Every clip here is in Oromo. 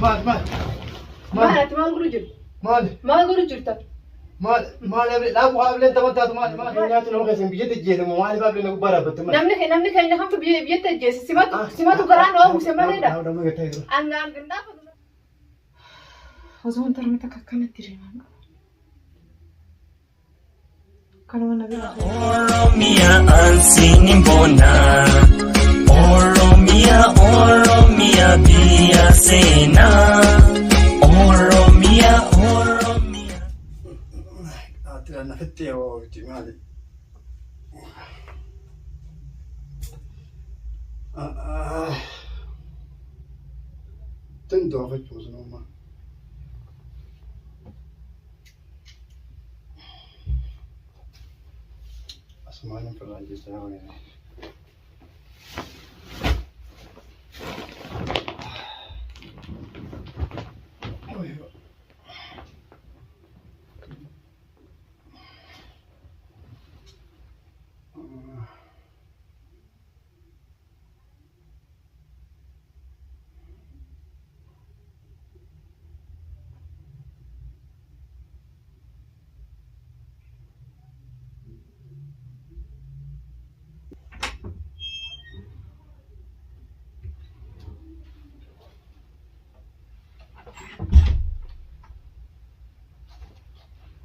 Maal maal? Maal ati maal godhu jirta? Maal? Maal godhu jirta? Maal maal ablee dhaabu haa ableen taphan taatu maal maal nyaatu nama keessan biyyatti ajjeesamu maaliif ableen na gubbaa dhaabbatte maal? Namni namni keenya kamtu biyya biyyatti ajjeese simatu simatu garaan oomuse maleedha. Nama gattaa jiru. Angaan gindaafa. Osoo hin tarmee takka akkanatti deemaa qaba. Kanuma na bira. Oromia ansiin bona. Oromia, Oromia biyya seenaa. Oromia, Oromia. Ati na fittee hoo maali? Tun doofachuu sunuma. Asumaan hin firraan jecha nama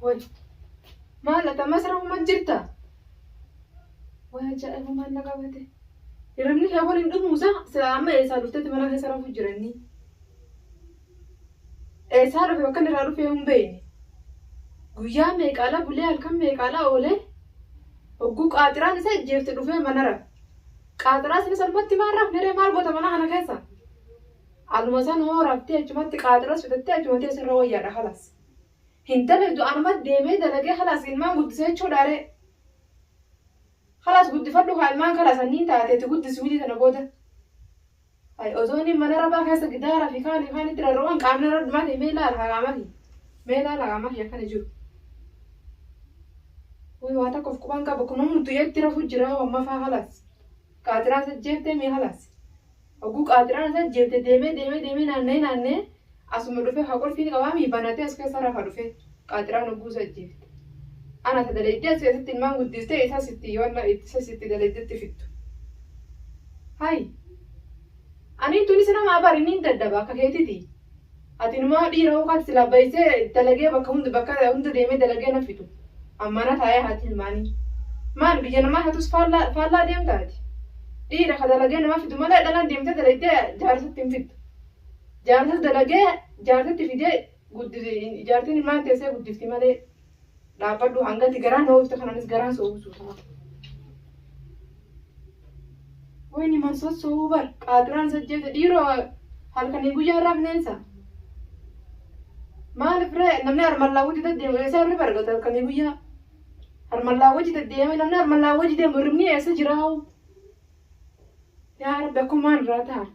Way. Maal ati ammas rafuma jirta? Way ajaa'iba maal na qabate? Hirribni kee kun hin dhumuusa? Sila amma eessaa dhuftetti mana keessa rafuu jiranii? Eessaa dhufe bakka inni irraa dhufe hin beekne. Guyyaa meeqaala bulee halkan meeqaala oolee hogguu qaaxiraan isa ajjeefte dhufee mana rafe. Qaaxiraa sinis alumatti maal rafne ree maal goota mana kana keessa? Aluma san hoo raftee achumatti qaaxiras fitattee achumatti asirra wayyaadha halas. Hin dalagdu anuma deemee dalagee halas ilmaan guddisee jechuudha ree. Halas guddifadhu kaa ilmaan kalas anniin taate ati guddisi wilii tana booda. Ay osoo inni mana rabaa keessa gidaara fi kaani kaanitti rarra'uun qaamni irra dhumaa ta'e mee ilaala haa qaama kiyya. Mee ilaala qaama kiyya akkana jiru. Way waa takka of qubaan qaba kun humna du'eetti rafuu jira hoo amma faa halas. Qaaxiraan isa jeeftee mee halas. Oguu qaaxiraan isa jeefte deemee deemee deemee naanna'ee naanna'ee asuma dhufee haa qulfiin qabaamii banatee as keessa rafa dhufee qaaxiraan oguu isa jeefte. Ana ta dalaydee as keessatti ilmaan guddistee isas itti wanna isas itti dalaydetti fittu. Hay. Aniin tunis nama bari niin dadhaba akka keetiti. Ati numaa dhiira hookaati silaa baysee dalagee bakka hunda bakka hunda deemee dalagee na fitu. Ammana taa'ee haati ilmaanii. Maal biyya namaa hatus faallaa faallaa deemta ati. Dhiira ka dalagee nama fidu malee dhalaan deemtee dalagdee jaarsatti hin fiddu. Jaarsas dalagee jaarsatti fidee guddisi jaartiin ilmaan teessee guddifti malee dhaabbadhu hangati garaan na oofte kananis garaan si oofsu ta'a. Wayni man sossoo'uu bar qaaxiraan sajjeete dhiiroo halkanii guyyaa irraa bineensa. Maaliif ree namni harmallaa wajji deddeemu eessa hirriba argata halkanii guyyaa? Harmallaa wajji deddeeme namni harmallaa wajji deemu hirribni eessa jiraa'u? Yaa Rabbi akkumaan irraa ta'a.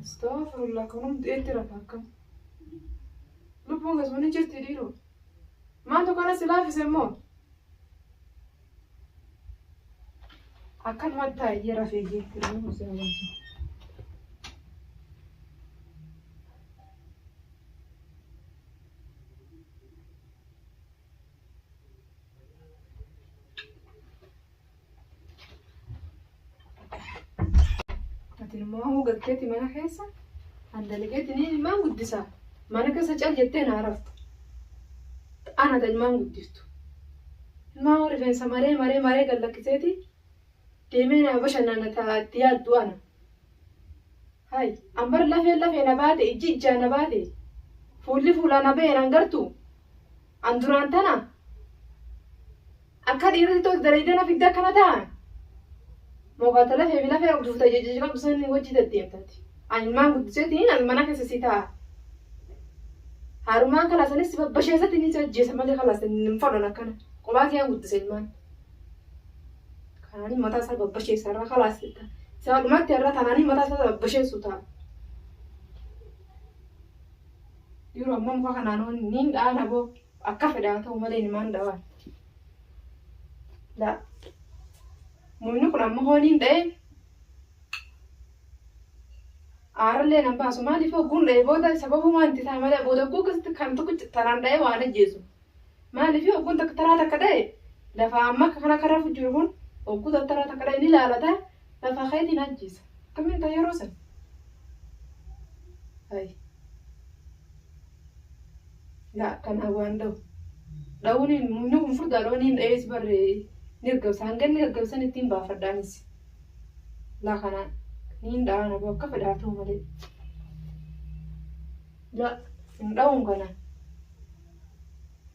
Astaghfirullah kanum du'eetti rafa akkam. Lubbuun gasuma ni jirti dhiiroo. Maaltu kana si laafise immoo? Akkanumatti taa'ee rafee jeetti nama si hawaasa. Ati immoo hoo galteeti mana keessa an dalageeti ni ilmaan guddisa. Mana keessa cal jettee naa raftu. Ana ta ilmaan guddiftu. Ilmaan hoo rifeensa maree maree maree gad lakkiseeti deemee naa bashannana ta itti yaaddu ana. Hay an bar lafeen lafee na baate ijji ijjaa na baate fuulli fuulaa na bahe naan gartu. An duraan tana Akka dhiirri toltu dalaydee na fidde akkana ta'a. Mokaata lafee fi lafee qabdu futa ija qabdu san wajji deddeemtati. Ani ilmaan guddiseetiin ani mana keessa si ta'a. Harumaan kalaas anis si babbasheessatti ni si ajjeesa malee kalaas hin fadhan akkana. Qophaa kiyyaan guddise ilmaan. Kanaanii mataa isaa babbasheessa irraa kalaas isaa dhumatti irraa tanaanii mataa isaa babbasheessu ta'a. Yeroo ammaa muka kanaan niin dha'an aboo. Akka fedhe haa ta'u malee ilmaan dhawaan. La. Mukni kun amma hooniin dha'e. Aarallee nan baasu maaliif hogguun dha'e booda sababumaan itti ta'a malee booda hogguu akkasitti kan tokko tanaan dha'ee waan ajjeesu. Maaliif hogguun takka taraa takka dha'e lafa amma akka kana karaa jiru kun hogguu taraa takka dha'e ni ilaalata lafa keetiin ajjeesa. Akkamiin ta'a yeroo san? Hayi. Laa kanaan waan dha'u. Dha'uun inni kun furdaa dha'uun hin dha'ees barree ni gaggabsa. Hanga inni gaggabsan ittiin baafadhaanis. Laa kanaan ni hin dha'an aboo akka fedhaa ta'u malee. Laa hin dha'uun kanaan.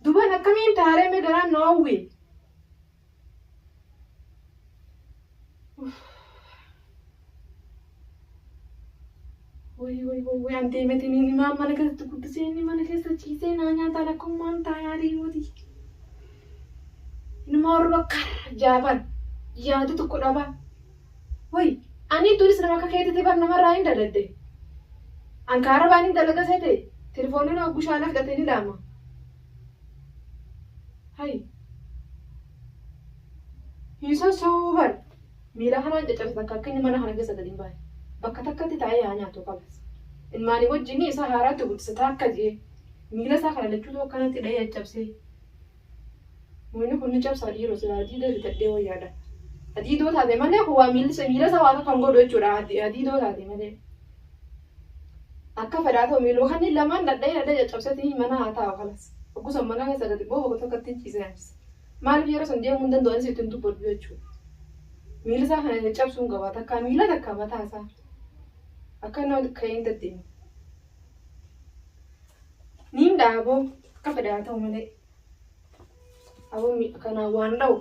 Duban akkamiin taaree mee garaan na hawwe. Way way way way an deemetiin inni maal mana keessatti guddisee inni mana keessa ciisee naa nyaataan akkumaan taayaa deemuuti. Inuma warra bakka jaaban yaada tokko dhabaa. Way ani turis nama akka keetitti bar namarraa hin daladde. An kaara baan hin dalaga seete telefooniin hogguu shaana fudhatee ni dhaama. Hay. Hin sossoo'uu bar. Miila kanaan caccabsa takka akka inni mana kana keessa gadi hin baane. Bakka takkatti taa'ee haa nyaatu qabas. Ilmaanii wajjin isa haaraatti guddisa taakka jee. Miila isaa kana lachuutu akkanatti dhahee caccabsee. Wanni kun ni cabsaa dhiiroo silaa adiidoo bitadhee wayyaadha. Adiidoo taate malee kun waa miilli miila isaa waa akka kan godhu jechuudha. Adiidoo taate malee. Akka fedhaa ta'u miiluma kanneen lamaan dhadha'ee dhadha'ee caccabseetii mana haa taa'u kalas. Oggusan mana keessa gadi ba'u bakka tokkotti hin ciisee nyaachisa. Maaliif yeroo san deemuu hin danda'u anis ittiin dubbadhu jechuudha. Miila isaa kana caccabsuun qaba. Takkaa miila takkaa mataa isaa. Akka inni ka'ee hin deddeemu. Niin dhaaboo akka fedhe haa ta'u malee. Aboo kanaan waan dha'u.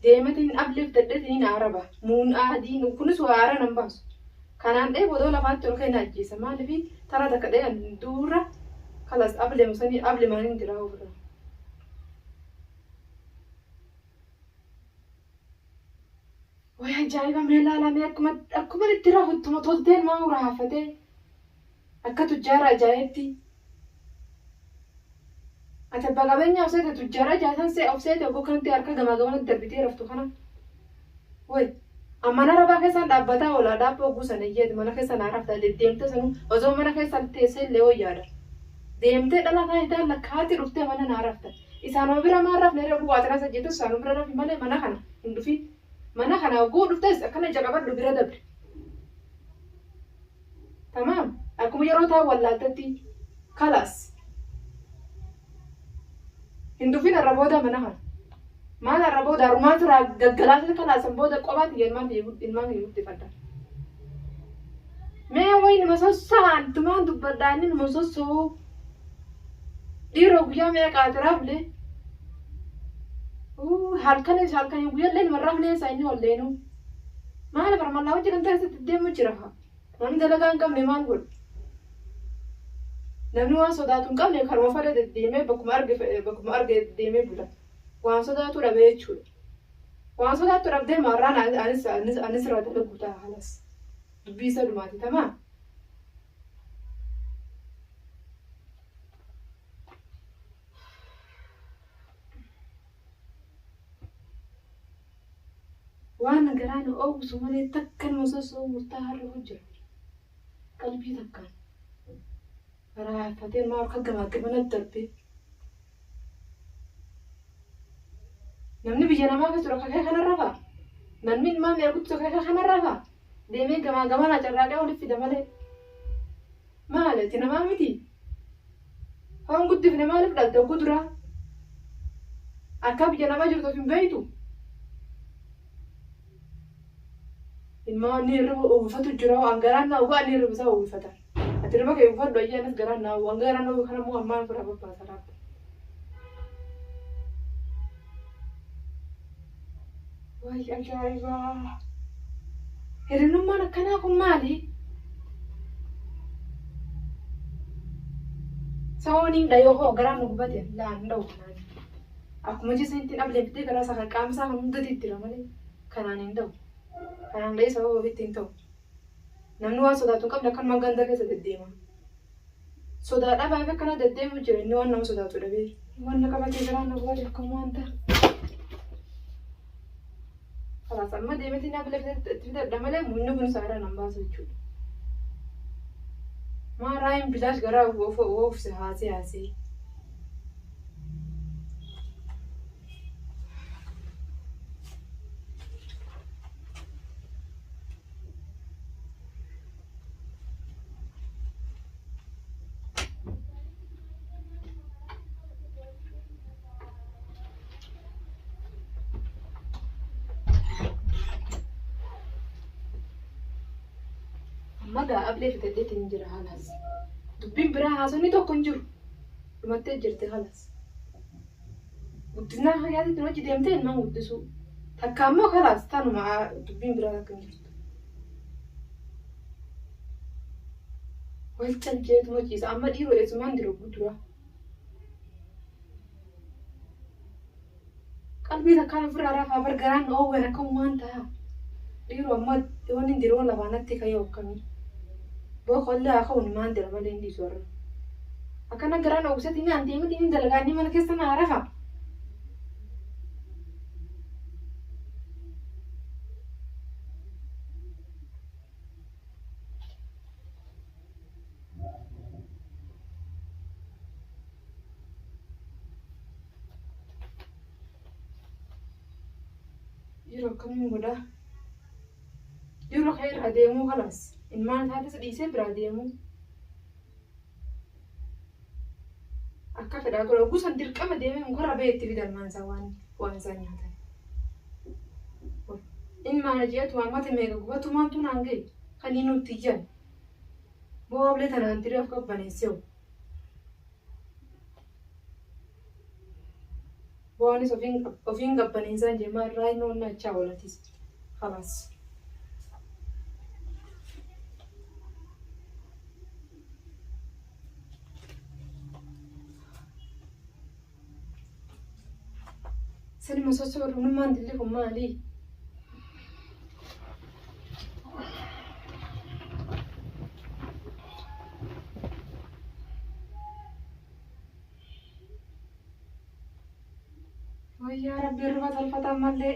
Deemetiin ableef dadheetiin hin aaraba. Muun aadiin kunis waa aara nan baasu. Kanaan dha'ee booda lafaatti ol ka'ee na ajjeesa. Maaliif taraa takka dha'ee duura kalas ablee musanii ablee maaliin jira ofirraa. Way ajaa'iba mee ilaalaa akkuma akkuma itti rafuttuma tolteen maa uraafatee akka tujjaara ajaa'itti. Ati abbaa qabeenyaa of seete tujjaara ajaa'isan see of seete oggoo kanatti harka gamaa gamanatti darbitee raftu kana. Way mana rabaa keessaan dhaabbataa oolaa dhaabboo oguu sana iyyeeti mana keessa naa rafta deddeemtee sanuu osoo mana keessa teessee illee wayyaadha. Deemtee dhala taayitaa lakkaatti dhuftee mana naa rafta. Isaanuma bira maal rafne irra bu'aa xirasa jettu isaanuma bira rafi malee mana kana hin dhufin. Mana kana oguu dhuftes akkana ija qabadhu bira dabri. Tamaam akkuma yeroo ta'an wallaaltetti kalaas. Hin dhufin har'a booda mana kana. Maal har'a booda harumaa turaa gaggalaasee kalaasan booda qobaati ilmaan ilmaan kiyya guddifadha. Mee wayi nama sossa'an tumaan dubbadhaa inni nama sossa'u. Dhiiroo guyyaa meeqa qaatiraaf lee. Halkanis halkan guyyaallee nama rafnee isaa inni olleenuu. Maal barmallaa hojii kan keessatti deemu jira haa. Namni dalagaa hin qabne maal godhu? Namni waan sodaatu hin qabne karuma fada deddeemee bakkuma arge bakkuma arge deddeemee bula. Waan sodaatu dhabee jechuudha. Waan sodaattu dhabdee maarraan anis anis anis irraa dalaguu ta'a halas. Dubbii isa dhumaati tamaa. Waan garaa na oowwisu malee takka nama sossoo'u murtaa har'a jira. Qalbii takkaan. Raaffatee maa harka gamaa gamanatti darbee. Namni biyya namaa keessa jiru akka kee kana rafaa? Namni ilmaan mi'a guddisuu akka kee kana rafaa? Deemee gamaa gamanaa carraaqee walitti fida malee. Maali ati namaa miti? Hoon guddifne maaliif dhalte hogguu duraa? Akka biyya namaa jirtu of hin beektu? Ilmaan ni hirriba uwwifatu jira waan garaan naa uwwa ani hirriba isaa uwwifata. Ati hirriba kee uwwifadhu ayyaa anis garaan naa uwwa garaan naa uwwa kana immoo ammaan ofirraa babbaasa laata. Way ajaa'ibaa! Hirribnummaan akkanaa kun maali? Sawooniin dhayoo hoo garaan nu gubate laan dha'u kanaan. Akkuma jisanitti dhablee fidee garaa isaa kan qaama isaa kan hundatti itti malee kanaan hin ta'u. Kanaan dha'ee sababa ofitti hin ta'u. Namni waan sodaatu hin qabne akkanuma ganda keessa deddeema. Sodaa dhabaa fi akkana deddeemu jira inni waan nama sodaatu dhabee. Waan na qabatee garaan na gubate akkam waan ta'a. Kalaas amma deemeetiin dhaabbilee itti fidadha malee munni kun saara nan baasu jechuudha. Maa raayin bilaash garaa oofse haasee haasee. Amma gaa ablee fidadheetiin jira halas. Dubbiin biraa haasofni tokko hin jiru. Dhumattee jirti halas. Guddinaa hayyaatiitiin hojii deemtee ilmaan guddisuu. Takka ammoo kalaas tanuma dubbiin biraa takka hin jirtu. Wal caljeetuma ciisa amma dhiiroo eessumaan dira guddura. Qalbii takkaan ofirraa rafaa bar garaan oowwen akkamumaan ta'a. Dhiiroo amma wanni diroo lafaa natti ka'ee akkamii. Booqollee haa ka'u maan dira malee hin dhiisu warra. Akkana garaan oowwisetti ni andeemiti ni dalagaa inni mana keessa naa rafa. Yeroo akkamiin godhaa? Yeroo ka'ee irraa deemuu kalaas. Ilmaan isaatis dhiisee biraa deemuu. Akka fedhaa godha. Oguu san dirqama deemee mukarra bahee itti fida ilmaan isaa waan waan isaan nyaatan. Ilmaan jeetu mata meeqa gubatu maantu naan gahe kan inni nutti iyyan. Boo'ablee tanaan diree of qabbaneessee. Bo'aanis ofiin qabbaneessaan jee maal raayii noonnaa achaa oolatis. Kalaas. Silma sossoo dhumnummaan dilli kun maali? Wayyaa rabbi irra tolfatan mallee.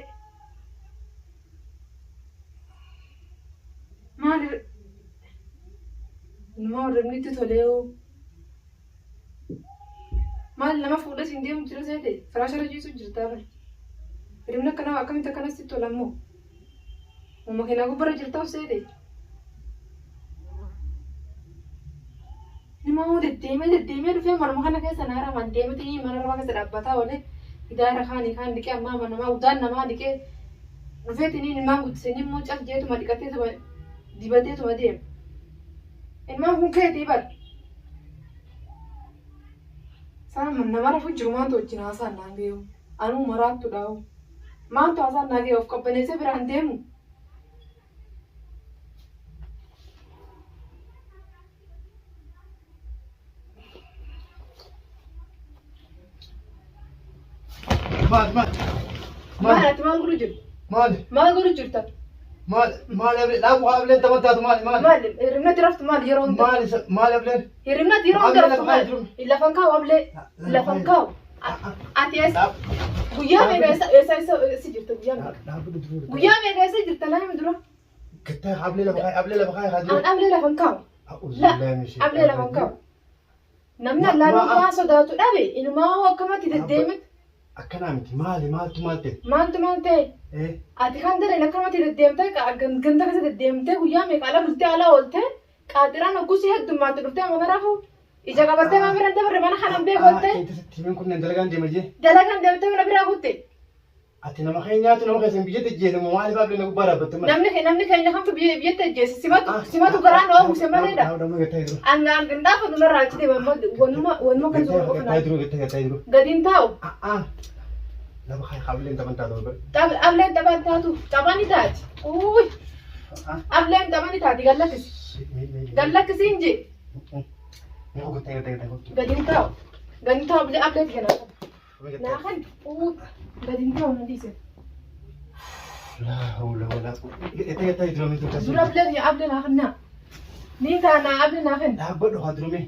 Maali? Nama warrabni itti tolee hoo? Maal nama fuudhee siin deemu jira seete? Firaasha irra ciisu jirtaa bari. Hirribni akkanaa akkamitti akkanas sitti tola immoo? Makiinaa gubbarra jirtaa of seete? Nimaa deddeemee deddeemee dhufee manuma kana keessa na haraman deemetii mana namaa keessa dhaabbataa oolee gidaara kaanii kaan dhiqee ammaa mana namaa udaan namaa dhiqee dhufeetiin ilmaan guddisanii immoo cal jeetuma dhiqateetuma dibateetuma deema. Ilmaan kun keetii bar. Isaan nama rafu jiru maantu wajjin haasaan naan ga'u. Anuu maraattu dhaa'u. Maantu haasaan naa ga'e of qabbaneessee biraan deemu. Maal maal? Maal ati maal godhu jirta? Maal? Maal godhu jirta? Maal maal ablee dhaabu ableen taphattaatu maal maal? Maal hirribnatti raftu maal yeroo hunda? Maal isa maal ableen? Hirribnatti yeroo hunda Ablee raftu lafa maal? jiru. Lafan kaa'u ablee. Lafan kaa'u. Ati eessa? Guyyaa meeqa eessa eessa eessa eessa jirta guyyaa meeqa? Dhaabu dura. Guyyaa meeqa eessa jirta laayim dura? Gattaa ablee lafa kaa'e ablee lafa kaa'e haa An jiru. ablee lafan kaa'u. La ablee lafan kaa'u. Namni allaaluu waan sodaatu dhabe inumaa hoo akkamatti deddeemit Akkanaa miti maali maaltu maal ta'e? maaltu maal ta'e? Eh Ati kan dareen akkamatti deddeemtee ganda keessa deddeemtee guyyaa meeqa ala bultee ala ooltee qaaxiraan hoggusii heddummaatti dhuftee mana rafu ija qabattee mana bira hin dabarre mana kanan beeku ooltee Tiimiin kunneen dalagaan deema jee. dalagaan deemtee mana biraa kutte. Ati nama keenyaatu nama keessan biyyatti ajjeesamu maaliif ablee na gubbaa dhaabbatte malee? Namni namni keenya kamtu biyya biyyatti ajjeese simatu simatu garaan oomuse maleedha. Anga anga ndaafa nurraa achi deema amma wanuma wanuma kan jiru qofa Gattaa jiru gattaa gattaa jiru. gadi hin taa'u. Nama kee ableen taphan taatu bara. Ableen taphan taatu taphan ni taati. Uui ableen taphan ni taati gallakkisi. Gallakkisi hin jee Gattaa gattaa gattaa. gadi hin taa'u. Gadi hin taa'u ablee ablee kenna. Naa kan uui gadi hin taa'u na dhiise. Laa hawla walaa quwwata. Gattaa gattaa jiru miti Dura ableen ablee naa kenna. Ni taana ablee naa kenna. Dhaabbadhu haa durme.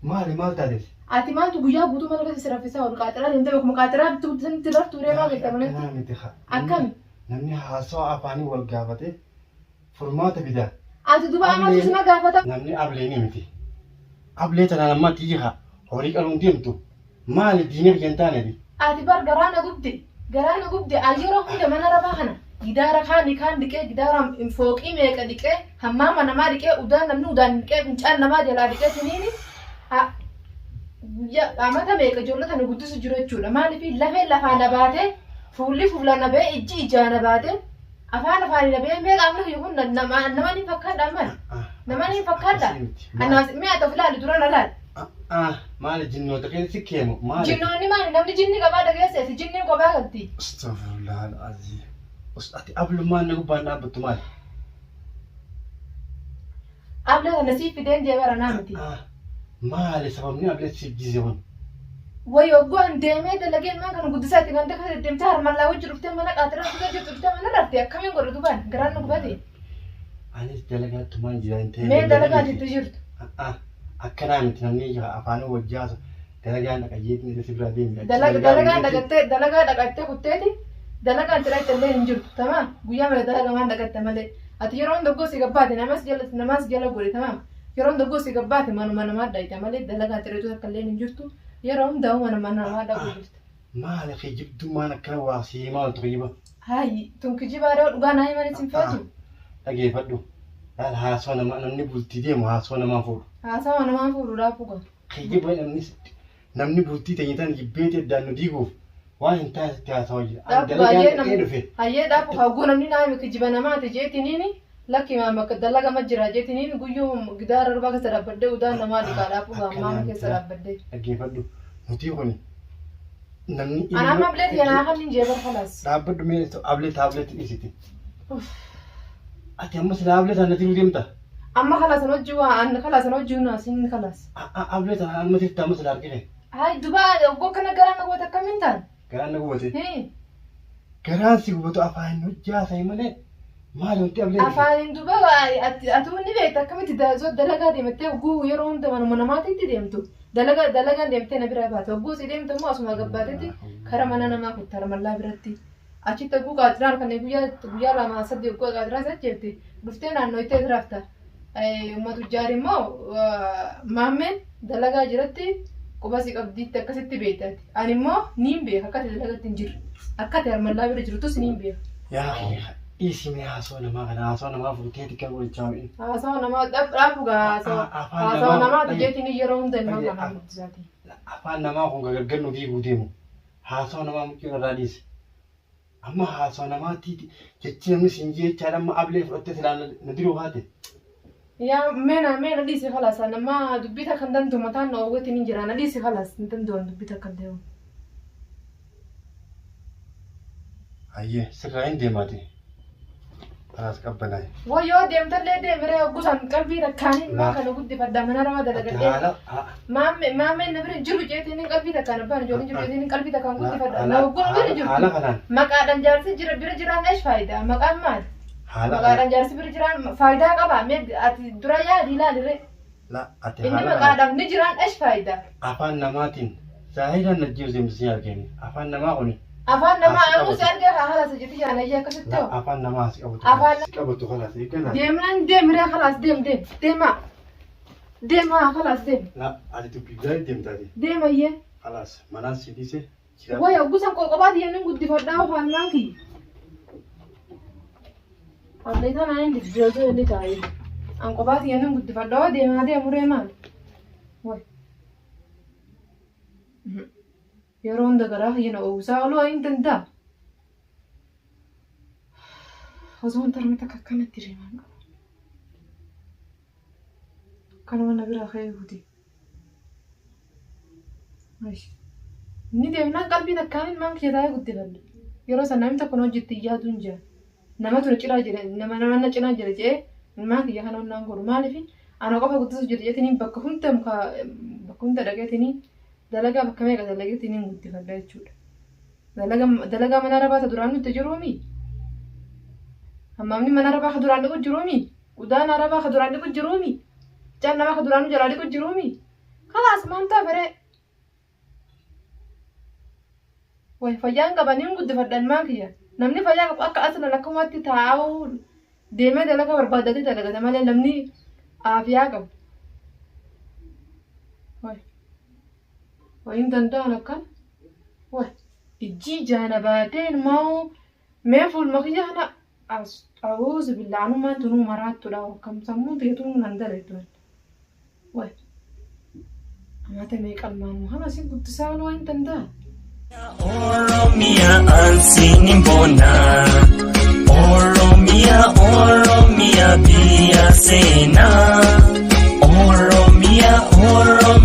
Maali maal taates? Ati maaltu guyyaa guutuu mana keessa si raffisaa oolu qaaxiraa deemtee bakkuma qaaxiraa bittu raftu turee maal jetta manatti? Akkanaa miti haa. Akkami? Namni haasawa afaanii wal gaafate furmaata fida. Ati duba amatu sima gaafata. Namni ableeni miti. Ablee tanaan ammaa tiyya horii qaluun deemtu maali diinee kiyya hin taane? Ati bar garaa na gubde. Garaa na gubde. Ani yeroo hunda mana rabaa kana gidaara kaani kaan dhiqee gidaara fooqii meeqa dhiqee hammaama namaa dhiqee udaan namni udaan dhiqee fincaan namaa jalaa dhiqee siniini guyyaa amata meeqa ijoollee tana guddisu jiru jechuudha. Maaliif lafeen lafaa na baatee fuulli fuula na ba'ee ijji ijaa na baatee afaan afaanii na ba'ee meeqa amna kiyya kun nama ni fakkaadha maal? Nama ni fakkaadha. Anaas mi'a ta'u ilaali dura na laali. Maali jinnoota keessi keemu maali? Jinnoonni maali namni jinni qabaa dhageesse jinni kophaa galti. Astaghfirullah al-azim. Ati ablummaan na gubbaan dhaabbattu maali? Ablee kana siif fideen jee bara naa miti. Maali sababni ablee siif jise kun? Wayi ogguun deemee dalagee ilmaan kana guddisaa itti ganda keessa deddeemtee harmallaa wajji dhuftee mana qaatiraa dhuftee jirtu dhuftee mana rafte akkamiin godhu dubaan garaan nu gubate. Anis dalagaattumaan jira hin ta'e. Mee dalagaa itti jirtu. Akkanaa miti namni afaan wajjaasa dalagaan dhaqayyeetiin irra si biraa deemi. Dalagaan dhaqattee dalagaa dhaqattee kutteeti dalagaan itti dhaqxe illee hin jirtu tamaam guyyaa malee dalagaa waan dhaqatte malee ati yeroo hunda gosi gabbaate namas jala namas jala godhe tamaam yeroo hunda gosi gabbaate manuma namaa dhaqxe malee dalagaa itti dhaqxu takka illee hin jirtu yeroo hundaa manuma namaa dhaqu jirtu. Maali kijibdummaan akkana waa si himaa oltu kijiba. Hayi tun kijibaa dha dhugaa naa himan isin feetu. Dhageeffadhu. Laal haasoo namaa namni bultii deemu haasoo namaa fuudhu. Haasawa namaa fuudhuudhaaf dhuga. Kijiba namni bultii teenya tan jibbeeti addaan nu diiguuf waan hin taane sitti haasawaa jira. Ani dalagaan dhaqee dhufe. Hayyee dhaabu hagguu namni naa hime kijiba namaati jeetiniini lakki maama akka dalagama jira jeetiniini guyyuu gidaara arbaa keessa dhaabbadhee udaan namaa dhiqaa dhaabu gaammaama keessa dhaabbadhee. Dhaggeeffadhu. Nuti kuni namni Anaa amma ablee teenaa kan hin jee bar kalaas. Dhaabbadhu mee ablee taabileetti dhiisiti. Ati amma sila ablee tana natti deemta. Amma kalaasan hojii waa an kalaasan hojii naa sin kalaas. Ablee tana amma sitti amma sila argine. Hayi duba oggoo kana garaan na gubate akkamiin ta'an? Garaan na gubate. Garaan si gubatu afaan hojjaa sa'i malee maali wanti ablee. Afaaniin duba atuu ni beekta akkamitti dalagaa deemattee ogguu yeroo hunda manuma namaatitti deemtu. Dalagaa dalagaan deemtee na bira baate ogguu si deemtu immoo asuma gabbaatetti kara mana namaa kutta harmallaa biratti. Achitti ogguu qaaxiraan kan guyyaa guyyaa lama sadii ogguu qaaxiraan isa jetti dhuftee naannoo itti rafta. Uummatu jaari immoo maammeen dalagaa jiratti quba si qabdiitti akkasitti beektaati. Ani immoo niin beeka akka ati dalagatti hin jirre. Akka ati harmallaa bira jirtus niin beeka. Yaa dhiisi mee haasoo namaa kana haasoo namaa fuutee xiqqaa godhachaa ho'i. Haasawa namaa dhaabu gaa haasawa. Afaan Haasawa namaa namaati jeetiin yeroo hunda ilmaan Dhagee- kanaa guddisaati. Afaan namaa kun gargar nu diiguu deemu. Haasoo namaa mucuu irraa dhiisi. Amma haasoo namaatti jechi namni siin jechaadha amma ablee fudhattee silaa na diruu haate. Yaa meena meena dhiisi khalaas nama dubbii takka hin danda'u mataan na oowwatiin hin jira na dhiisi khalaas hin danda'u dubbii takka hin danda'u. Hayyee sirraa hin deemaati. Kanaas qabbanaa'e. Wayyoo deemtallee deemiree hoggusaan qalbii takkaaniin maa kana guddifadha mana nama dalagadhee. Haala Maammeen na bira jiru jeetiin qalbii takkaan abbaan ijoolleen jiru jeetiin qalbii takkaan guddifadha. Na hogguun bira jirtu. haala kanaan Maqaadhaan jaarsi jira bira jiraan eesh faayidaa maqaan maali? haala Maqaadhaan jaarsi bira jiraan faayidaa qaba mee ati dura yaadi ilaaliree. la ati Inni haala kanaan maqaadhaaf ni jiraan eesh faayidaa? afaan namaatiin zaahiraan na jiru deemsisee argine afaan namaa kuni Afaan namaa As anuu si qabatu. argee haala sajjati jaanayyaa akkasitti la hoo. afaan namaa si qabatu Afaan- si qabatu kalaas eegganaa Deemnaan deemiree khalaas deem deem deemaa deemaa khalaas deem la ati dubbii biraa deemtaati deemayyee. kalaas manaan si dhiise jira Way oggusan qoqobaati yennin guddifadhaa afaan maan kiyya. Ablee tanaa hin dibbiyootoo inni taa'ee. An qobaati yennin guddifadhaa hoo deemaa deemuree maali? Way. Yeroo hunda garaa kiyya na oowwisaa ooluu hin danda'a. Osoo hin tarme takka akkanatti deemaan qaba. Kanuma na biraa ka'ee kuti. Inni deemnaan qalbii takkaan ilmaan kiyya taa'ee guddifadha. Yeroo sana namni tokko na hojjetti yaadu hin jira. Nama ture cinaa jira nama nama na cinaa jira jedhee ilmaan kiyya kana onnaan godhu maaliif ana qofa guddisuu jira jeetiniin bakka hunda muka bakka hunda dhaqeetiniin dalagaa bakka meeqa dalageetiniin guddifadha jechuudha. Dalagaa dalagaa mana arabaa ta duraan nutti jiruumi. Hammaamni mana arabaa ka duraan dhiqu jiruumi. Udaan arabaa ka duraan dhiqu jiruumi. Caan namaa ka duraan nu jalaa dhiqu jiruumi. Kalaas maal ta'a feree? Way fayyaan qaban hin guddifadha ilmaan kiyya. Namni fayyaa qabu akka aslan akkumatti taa'uu deemee dalagaa barbaaddatee dalagata malee namni aafiyaa qabu. Waa hin danda'an akkan. Way ijji ijaana baatee ilmaa'uu mee fuulma kiyya kana as a'uuzu billaa anummaan tunuu maraattudha akkam sammuu teetuu nan dalaytu. Way amata meeqalmaan kana si guddisaa waa hin danda'an. Oromia ansiin bona. Oromia Oromia biyya seenaa. Oromia Oromia.